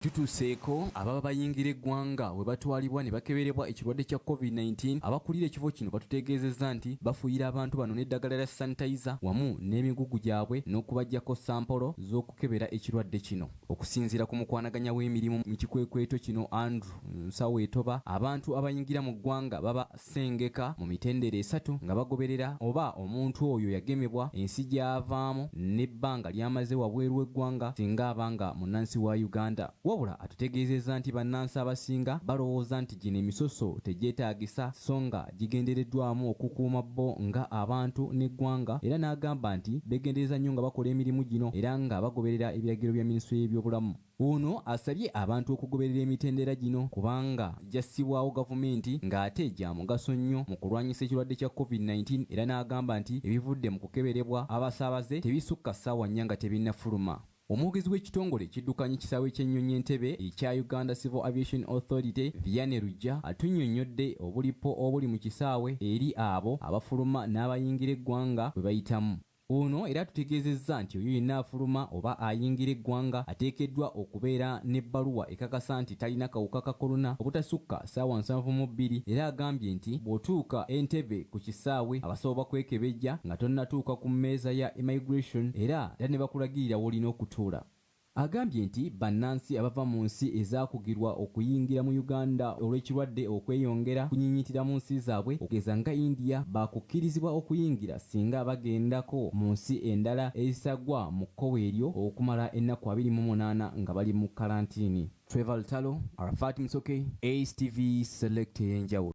Tutuuseeko ababa bayingira eggwanga we batwalibwa ne bakeberebwa ekirwadde kya COVID-19. Abakulira ekifo kino batutegeezezza nti bafuuyira abantu bano n'eddagala lya sanitizer wamu n'emigugu gyabwe n'okubaggyako sampolo z'okukebera ekirwadde kino. Okusinziira ku mukwanaganya w'emirimu mu kikwekweto kino Andrew Nsaweetoba, abantu abayingira mu ggwanga baba sengeka mu mitendera esatu nga bagoberera oba omuntu oyo yagemebwa, ensi gy'avaamu n'ebbanga ly'amaze wabweru w'eggwanga singa aba nga munnansi wa Uganda. Wabula atutegeezezza nti bannansi abasinga balowooza nti gino emisoso tegyetaagisa so nga gigendereddwamu okukuuma bo nga abantu n'eggwanga era n'agamba nti beegendereza nnyo nga bakola emirimu gino era nga bagoberera ebiragiro bya minisitule y'ebyobulamu. Ono asabye abantu okugoberera emitendera gino kubanga gyassibwawo gavumenti ng'ate gya mugaso nnyo mu kulwanyisa ekirwadde kya Covid-19 era n'agamba nti ebivudde mu kukeberebwa abasaabaze tebisukka ssaawa nnya nga tebinnafuluma. Omwogezi w'ekitongole ekiddukanya ekisaawe ky'ennyonyi Entebbe ekya Uganda Civil Aviation Authority, Vianney Luggya atunnyonnyodde obulipo obuli mu kisaawe eri abo abafuluma n'abayingira eggwanga bwe bayitamu. Ono era atutegeezezza nti oyo yenna afuluma oba ayingira eggwanga ateekeddwa okubeera n'ebbaluwa ekakasa nti talina kawuka ka Corona obutasukka ssaawa 72 era agambye nti bw'otuuka Entebbe ku kisaawe abasawo bakwekebejja nga tonnatuuka ku mmeeza ya Immigration era ne bakulagirira w'olina okutuula. Agambye nti bannansi abava mu nsi ezaakugirwa okuyingira mu Uganda olw'ekirwadde okweyongera kunyinyitira mu nsi zaabwe okugeza nga India baakukkirizibwa okuyingira singa bagendako mu nsi endala ezitagwa mu kkowe eryo okumala ennaku 28 nga bali mu kalantiini. Trevor Lutalo, Arafat Musoke, ACE TV Select ey'enjawulo.